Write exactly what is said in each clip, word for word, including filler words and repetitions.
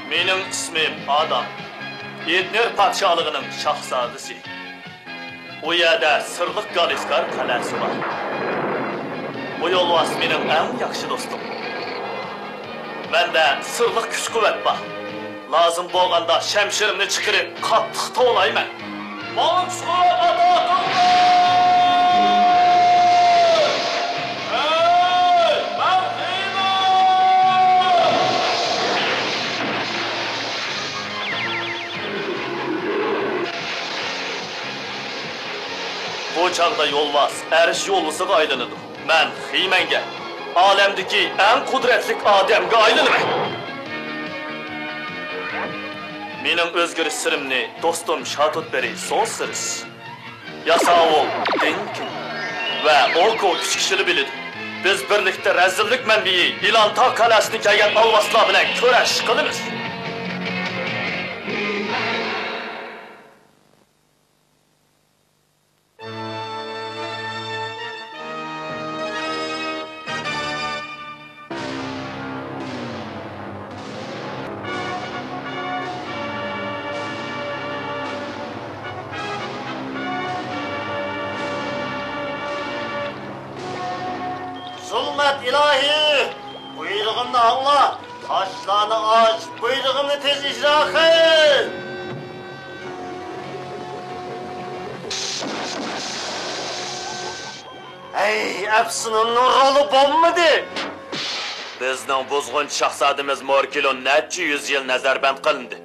مېنىڭ ئىسمىم ئادام. ئېدنېر پادىشاھلىقىنىڭ شاھزادىسى. ئۇ يەردە سىرلىق گالىسكار قەلئەسى بار. بۇ يولۋاس مېنىڭ ئەڭ ياخشى دوستۇم. مەندە سىرلىق كۈچ-قۇۋۋەت بار. لازىم بولغاندا شەمشىرىمنى چىقىرىپ قاتتىق توۋلايمەن. ماڭا كۈچ-قۇۋۋەت ئاتا قىلدى! ھەي، مەن خېيمەن! بۇ چاغدا يولۋاس ئەرش يولۋىسىغا ئايلىنىدۇ. مەن خېيمەنگە، ئالەمدىكى ئەڭ قۇدرەتلىك ئادەمگە ئايلىنىمەن. مېنىڭ ئۆزگىرىش سىرىمنى دوستۇم شاتۇتبېرى سوسىرىس، ياساۋۇل دېنكىن ۋە ئوكو كۈچ كىشىلى بىلىدۇ. بىز بىرلىكتە رەزىللىك مەنبىيى ئىلانتا قەلئەسىدىن كەلگەن ئالۋاستىلار بىلەن كۈرەش قىلىمىز. زۇلمەت ئىلاھى! بۇيرۇغۇمنى ئاڭلا! تاشلارنى ئاچ، بۇيرۇغۇمنى تېز ئىجرا قىل! ھەي، ئەپسۇنۇمنىڭ رولى بولمىدى! بىزنىڭ بۇزغۇنچى شاھزادىمىز موركىلون نەچچە يۈز يىل نەزەربەند قىلىندى.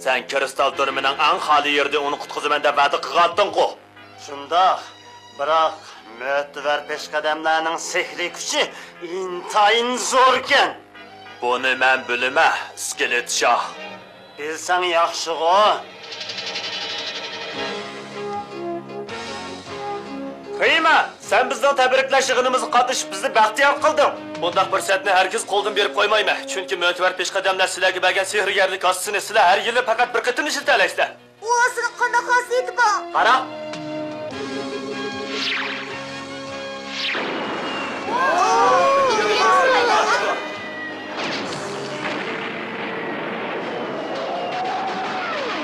سەن كىرىستال تۈرمىنىڭ ئەڭ خالىي يېرىدىن ئۇنى قۇتقۇزىمەن دەپ ۋەدە قىلغانتىڭغۇ؟ شۇنداق، بىراق مۆتىۋەر پېشقەدەملەرنىڭ سېھرىي كۈچى ئىنتايىن زوركەن. بۇنى مەن بىلىمەن، ئىسكىلىت شاھ. بىلسەڭ ياخشىغۇ. خېيمە، سەن بىزنىڭ تەبرىكلەش يىغىنىمىزغا قاتنىشىپ، بىزنى بەختىيار قىلدىڭ. بۇنداق پۇرسەتنى ھەرگىز قولدىن بېرىپ قويمايمەن، چۈنكى مۆتىۋەر پېشقەدەملەر سىلەرگە بەرگەن سېھىرگەرلىك ھاسىسىنى سىلەر ھەر يىلى پەقەت بىر قېتىم ئىشلىتەلەيسىلەر. ئۇ ھاسىنىڭ قانداق خاسىيىتى بار؟ قارا!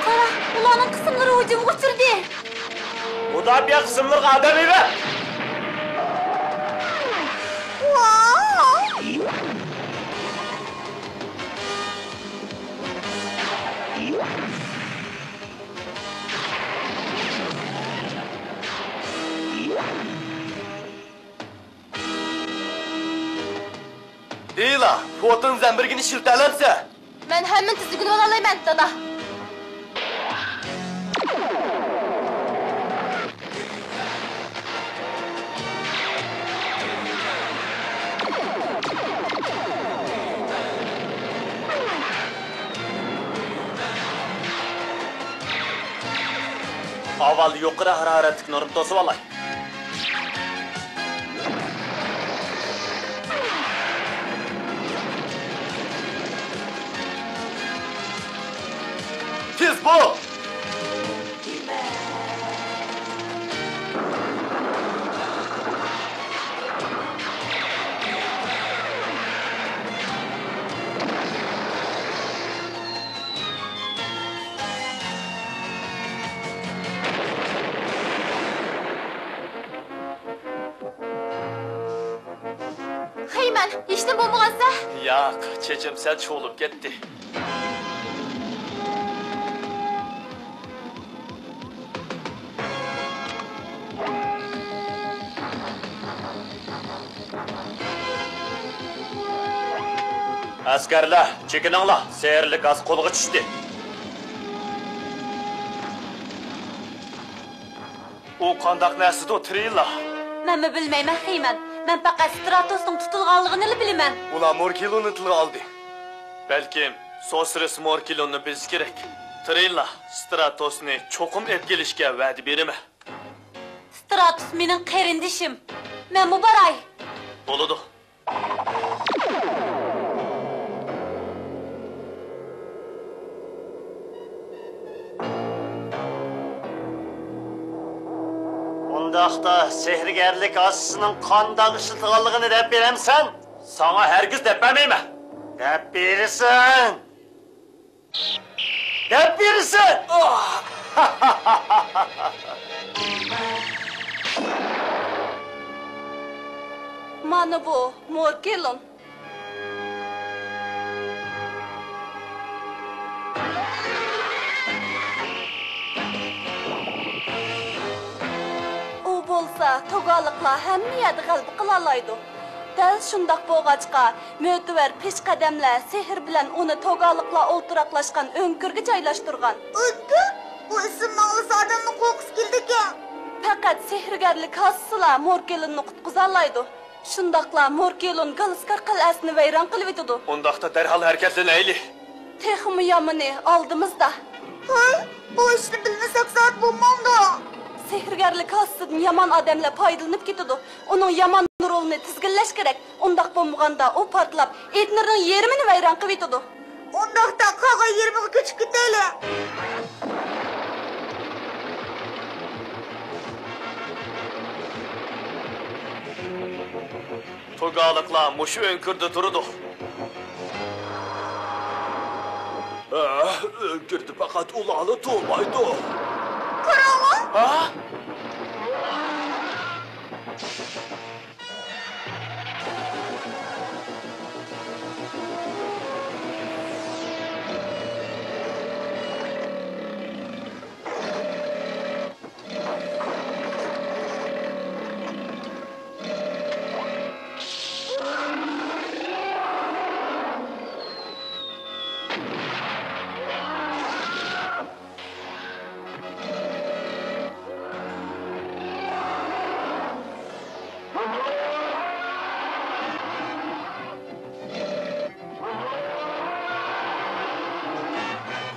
قارا، ئۇلارنىڭ قىسىملىرى ھۇجۇمغا ئۇچرىدى. مۇداپىئە قىسىملىرىغا ئادەم يېبەر! دېيلا، فوتون زەمبىرىكىنى ئىشلىتەلەمسە؟ مەن ھەممىنى تىزلىگىلى بولالايمەن، دادا. ئاۋۋال يۇقىرى ھارارەتلىك نۇرنى توسۇۋالاي. تېز بول! خېيمەن، ھېچنېمە بولمىغانسە؟ ياق، چېچىم سەل چۇۋۇلۇپ كەتتى. ئەسكەرلەر، چېكىنىڭلار، سېھىرلىك ھاس قولغا چۈشتى. ئۇ قانداق نەرسىدۇ، ترىلا؟ مەنمۇ بىلمەيمەن، خېيمەن. مەن پەقەت ستراتوسنىڭ تۇتۇلغانلىقىنىلا بىلىمەن. ئۇلار موركىلوننى تىلغا ئالدى. بەلكىم سوسرېس موركىلوننى بىلسە كېرەك. ترىلا، ستراتوسنى چوقۇم ئېلىپ كېلىشكە ۋەدە بېرىمەن. ستراتوس مېنىڭ قېرىندىشىم. مەنمۇ باراي. بولىدۇ. ئۇنداقتا سېھىرگەرلىك ھاسىسىنىڭ قانداق ئىشلىتىدىغانلىقىنى دەپ بېرەمسەن؟ ساڭا ھەرگىز دەپ بەرمەيمەن. دەپ بېرىسەن! دەپ بېرىسەن! مانا بۇ موركېلون. ئۇ بولسا توگالىقلار ھەممە يەردە غەلىبە قىلالايدۇ. دەل شۇنداق بولغاچقا، مۆتىۋەر پېشقەدەملەر سېھىر بىلەن ئۇنى توگالىقلار ئولتۇراقلاشقان ئۆڭكۈرگە جايلاشتۇرغان. ئۆڭكۈر؟ بۇ ئىسىمنى ئاڭلىسا ئادەمنىڭ قورققۇسى كېلىدىكەن. پەقەت سېھىرگەرلىك ھاسىسىلا موركېلوننى قۇتقۇزالايدۇ. شۇنداقلا موركېلون گالىسكار قەلئەسىنى ۋەيران قىلىۋېتىدۇ. ئۇنداقتا دەرھال ھەرىكەتلىنەيلى. تېخىمۇ يامىنى ئالدىمىزدا. ھاي، بۇ ئىشنى بىلمىسەك زادى بولمامدۇ؟ سېھىرگەرلىك ھاسىسىدىن يامان ئادەملەر پايدىلىنىپ كېتىدۇ. ئۇنىڭ يامان رولىنى تىزگىنلەش كېرەك. ئۇنداق بولمىغاندا ئۇ پارتلاپ، ئېتنېرنىڭ يېرىمىنى ۋەيران قىلىۋېتىدۇ. ئۇنداقتا قالغان يېرىمىغا كۆچۈپ كېتەيلى. توگالىقلار مۇشۇ ئۆڭكۈردە تۇرىدۇ. ئە، ئۆڭكۈردە پەقەت ئۇلارلا تۇرمايدۇ. قاراڭلار! ھە؟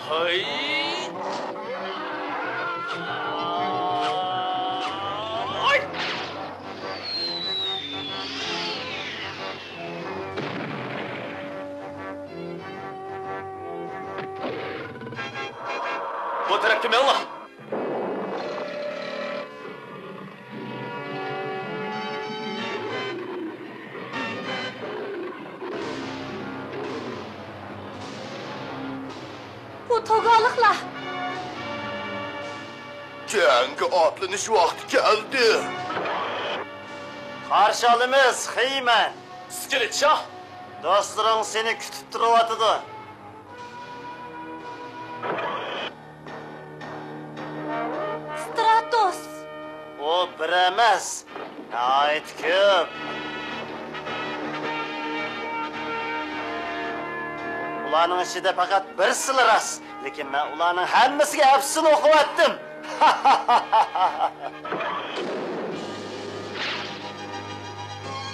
ھەي! ئاي! بۇ تەرەپكە مېڭىڭلار! بۇ توگالىقلار! جەڭگە ئاتلىنىش ۋاقتى كەلدى! قارشى ئالىمىز، خېيمەن! ئىسكىلىت شاھ! دوستلىرىڭ سېنى كۈتۈپ تۇرۇۋاتىدۇ! ستراتوس! ئۇ بىر ئەمەس، ناھايىتى كۆپ. ئۇلارنىڭ ئىچىدە پەقەت بىرسىلا راست، لېكىن مەن ئۇلارنىڭ ھەممىسىگە ئەپسۇن ئوقۇۋەتتىم.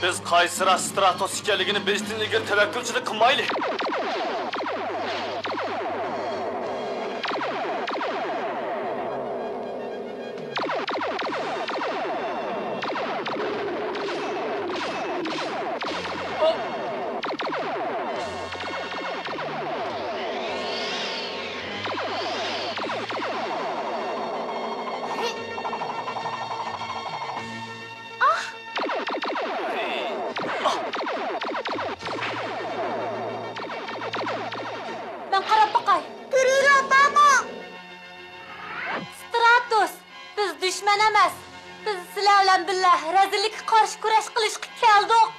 بىز قايسى راست ستراتوس ئىكەنلىكىنى بىلىشتىن ئىلگىرى تەۋەككۈلچىلىك قىلمايلى. ئاھ! مەن قاراپ باقاي. ترىلا، بارمۇ؟ ستراتوس، بىز دۈشمەن ئەمەس. بىز سىلەر بىلەن بىللە رەزىللىككە قارشى كۈرەش قىلىشقا كەلدۇق.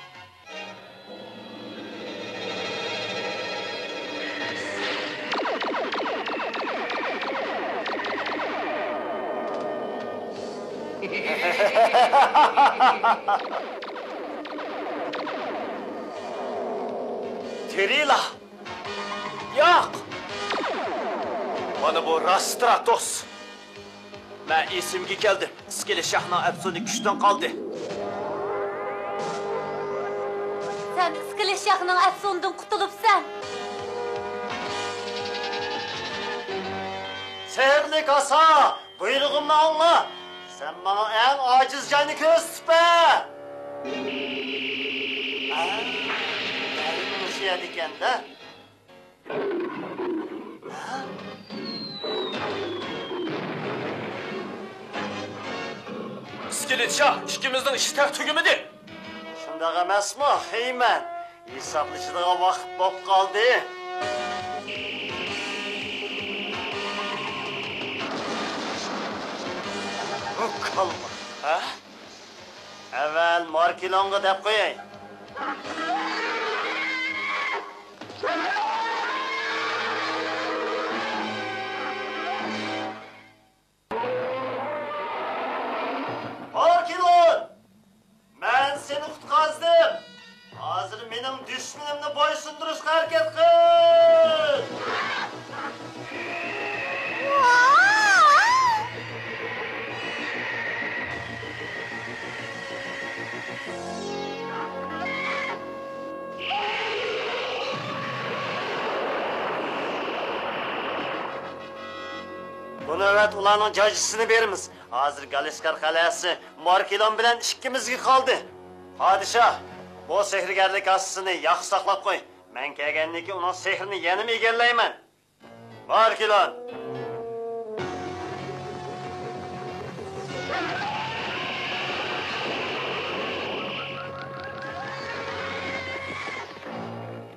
ترىلا! ياق! مانا بۇ راست ستراتوس! مەن ئېسىمگە كەلدىم. ئىسكىلىت شاھنىڭ ئەپسۇنى كۈچتىن قالدى. سەن ئىسكىلىت شاھنىڭ ئەپسۇنىدىن قۇتۇلۇپسەن. سېھىرلىك ئاسا، بۇيرۇغۇمنى ئاڭلا. سەن ماڭا ئەڭ ئاجىز جاينى كۆرسىتىپ بەر. ھە؟ مۇشۇ يەردىكەن-دە. ئىسكىلىت شاھ، ئىككىمىزنىڭ ئىشى تېخى تۈگىمىدى. شۇنداق ئەمەسمۇ، خېيمەن؟ ھېسابلىشىدىغان ۋاقىت بولۇپ قالدى. بۇ كاللا. ھە؟ ئەۋەل ماركېلونغا دەپ قوياي. ماركېلون! مەن سېنى قۇتقۇزدۇم. ھازىر مېنىڭ دۈشمىنىمنى بويسۇندۇرۇشقا ھەرىكەت قىل! بۇ نۆۋەت ئۇلارنىڭ جاجىسىنى بېرىمىز. ھازىر گالىسكار قەلئەسى ماركېلون بىلەن ئىككىمىزگە قالدى. پادىشاھ، بۇ سېھىرگەرلىك ھاسىسىنى ياخشى ساقلاپ قوي. مەن كەلگەندىن كېيىن ئۇنىڭ سېھرىنى يەنىمۇ ئىگىلەيمەن. ماركېلون!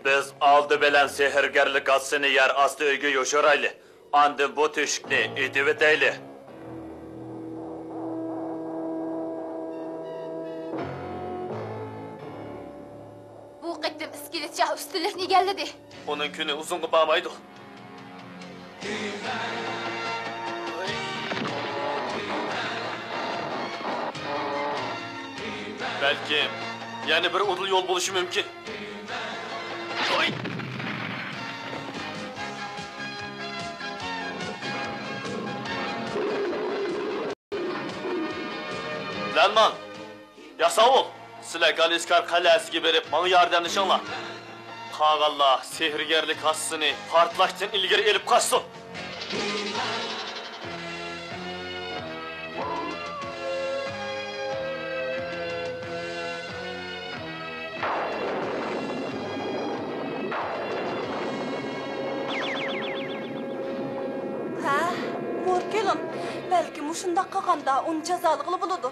بىز ئالدى بىلەن سېھىرگەرلىك ھاسىسىنى يەر ئاستى ئۆيگە يوشۇرايلى. ئاندىن بۇ تۆشۈكنى ئېتىۋېتەيلى. بۇ قېتىم ئىسكىلىت شاھ ئۈستۈنلۈكنى ئىگىلىدى. ئۇنىڭ كۈنى ئۇزۇنغا بارمايدۇ. بەلكىم يەنە بىر ئۇدۇل يول بولۇشى مۇمكىن. لەنمان، ياساۋۇل، سىلەر گالىسكار قەلئەسىگە بېرىپ، ماڭا ياردەملىشىڭلار. قالغانلار سېھىرگەرلىك ھاسىسىنى پارتلاشتىن ئىلگىرى ئېلىپ قاچسۇن. ھە، ماركېلون، بەلكى مۇشۇنداق قىلغاندا ئۇنى جازالىغىلى بولىدۇ.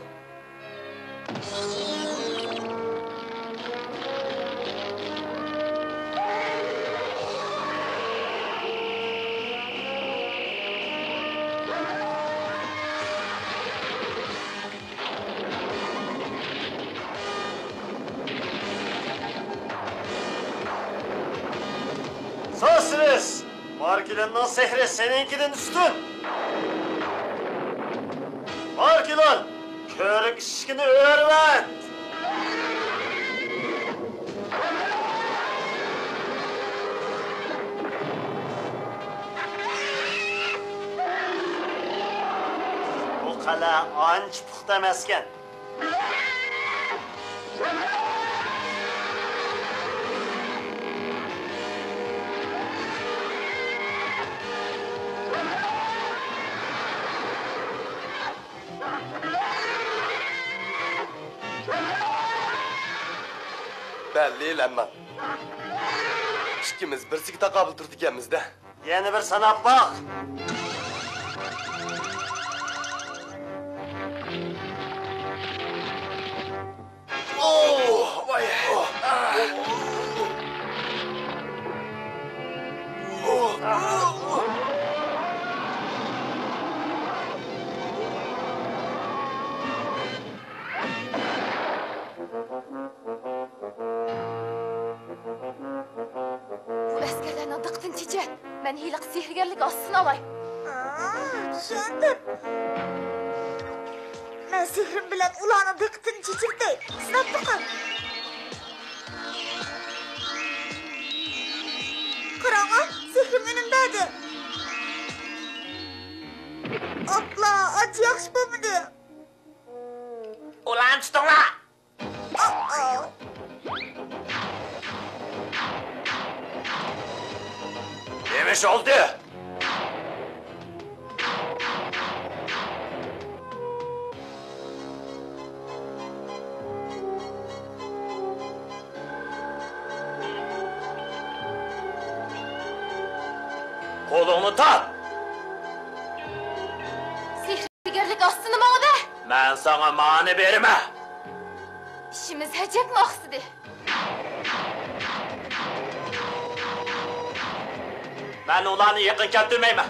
سوسرىس! ماركېلوننىڭ سېھرى سېنىڭكىدىن ئۈستۈن! ماركېلون، كۆۋرۈك ئىشىكىنى ئۆرۈۋەت! بۇ قەلئە ئانچە پۇختا ئەمەسكەن. بەللى لەنمان. ئىككىمىز بىرسىگە تاقابىل تۇرىدىكەنمىز-دە. يەنە بىر ساناپ باق. بۇ ئەسكەرلەرنىڭ دىققىتىنى چېچىۋەت. مەن ھېلىقى سېھىرگەرلىك ھاسىسىنى ئالاي. ئا، چۈشەندىم. مەن سېھرىم بىلەن ئۇلارنىڭ دىققىتىنى چېچىۋېتەي. سىناپ بېقىڭ. قاراڭا، سېھرىم ئۈنۈم بەردى. ئاپلا، ئانچە ياخشى بولمىدى. ئۇلارنى تۇتۇڭلار! نېمە ئىش بولدى؟ قولۇڭنى تارت! سېھىرگەرلىك ھاسىسىنى ماڭا بەر! مەن ساڭا مانى بېرىمەن! ئىشىمىز ئەجەبمۇ ئاقسىدى. مەن ئۇلارنى يېقىن كەلتۈرمەيمەن.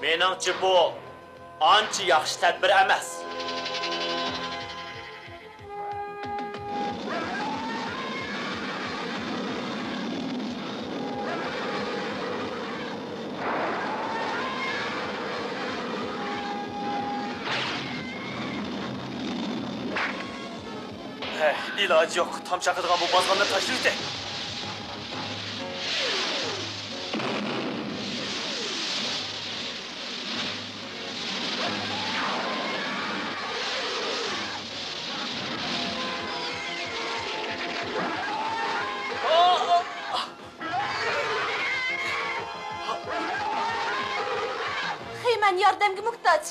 مېنىڭچە، بۇ ئانچە ياخشى تەدبىر ئەمەس. ھەي، ئىلاجى يوق، تام چاقىدىغان بۇ بازغاننى تاشلىۋېتەي. خېمەن ياردەمگە موھتاج.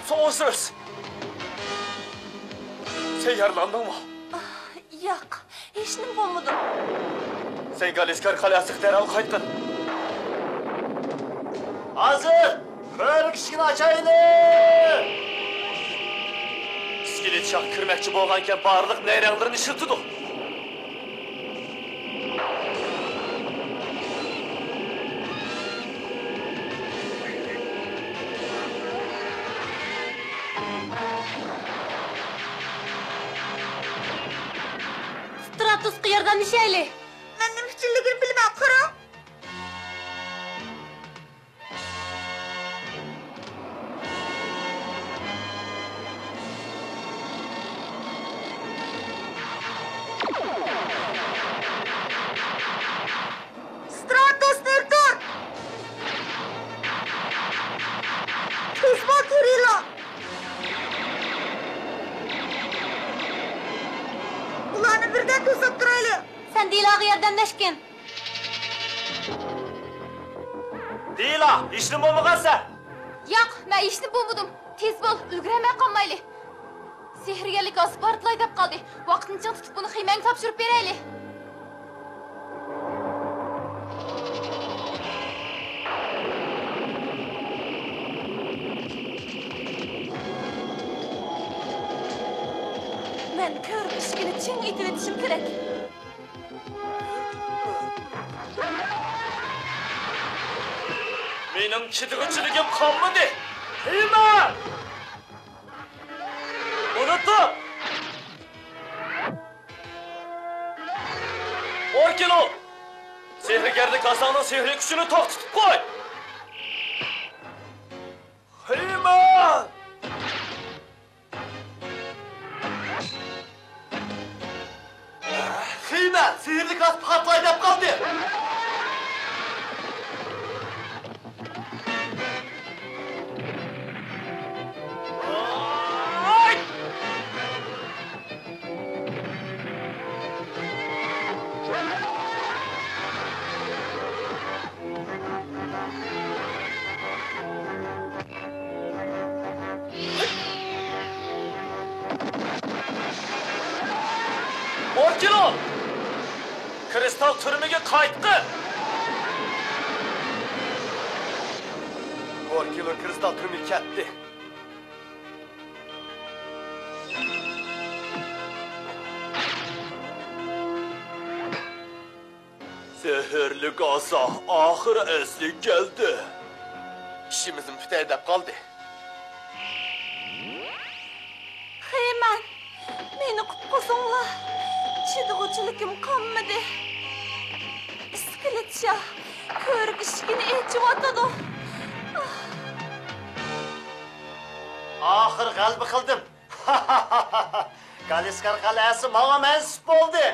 سوڭسىز! سەن يارىلاندىڭمۇ؟ ياق، ھېچنېمە بولمىدى. سەن گالىسكار قەلئەسىگە دەرھال قايتقىن. ھازىر! كۆۋرۈك ئىشىكىنى ئاچايلى! ئىسكىلىت شاھ كىرمەكچى بولغانىكەن، بارلىق نەيرەڭلىرىنى ئىشلىتىدۇ. ستراتوسقا ياردەملىشەيلى! مەن نېمە ئۈچۈنلۈكىنى بىلىمەن، قاراڭ! ستراتوس، نېرى تۇر! تېز بول، تۇرىلا! ئۇلارنى بىردەم توسۇپ تۇرايلى! سەن دىلاغا ياردەملەشكىن! دىلا، ھېچنېمە بولمىغانسەن؟ ياق، مەن ھېچنېمە بولمىدىم. تېز بول، ئۈلگۈرەلمەي قالمايلى. سېھىرگەرلىك ئاسا پارتلاي دەپ قالدى. ۋاقتىنى چىڭ تۇتۇپ، بۇنى خېمەنگە تاپشۇرۇپ بېرەيلى. مەن كۆۋرۈك ئىشىكىنى چىڭ ئېتىۋېتىشىم كېرەك. مېنىڭ چىدىغۇچىلىكىم قالمىدى. خېمەن! ئۇنى تۇت! ئوركىلون! سېھىرگەرلىك ئاساڭنىڭ سېھرىي كۈچىنى توختىتىپ قوي! خېمەن! خېمەن، سېھىرلىك ئاس پارتلاي دەپ قالدى! ئوركىلون! كىرىستال تۈرمىگە قايتقىن! ئوركىلون كىرىستال تۈرمىگە كەتتى. سېھىرلىك ئاسا ئاخىرى ئەسلىگە كەلدى. ئىشىمىزمۇ پۈتەي دەپ قالدى. خېمەن، مېنى قۇتقۇزۇڭلار. چىدىغۇچىلىكىم قالمىدى. ئىسكىلىت شاھ كۆۋرۈك ئىشىكىنى ئېچىۋاتىدۇ. ئاخىر غەلىبە قىلدىم. گالىسكار قەلئەسى ماڭا مەنسۇپ بولدى.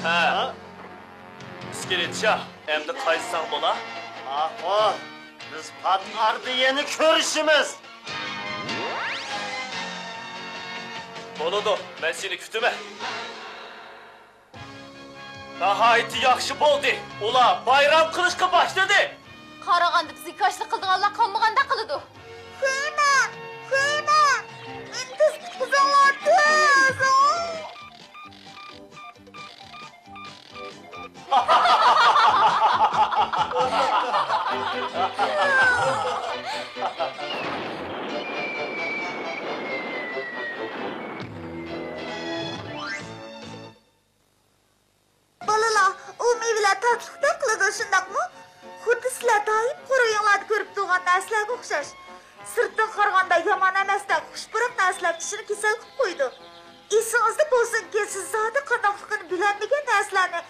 ھە. ئىسكىلىت شاھ، ئەمدى قايتساڭ بولا؟ ماقۇل، بىز پات ئارىدا يەنە كۆرۈشىمىز. بولىدۇ، مەن سېنى كۈتىمەن. ناھايىتى ياخشى بولدى. ئۇلار بايرام قىلىشقا باشلىدى. قارىغاندا بىزگە كاشىلا قىلىدىغانلار قالمىغاندەك قىلىدۇ. خېمە، خېمە، ئىنتىز قۇتقۇزۇڭلار تېز. بالىلار، ئۇ مېۋىلەر تاتلىقتەك قىلىدۇ، شۇنداقمۇ؟ خۇددى سىلەر دائىم قورۇيۇڭلاردا كۆرۈپ تۇرغان نەرسىلەرگە ئوخشاش. سىرتتىن قارىغاندا يامان ئەمەستەك خۇش پۇراق نەرسىلەر چىشىنى كېسەل قىلىپ قويىدۇ. ئېسىڭىزدە بولسۇنكى، سىز زادى قانداقلىقىنى بىلەلمىگەن نەرسىلەرنى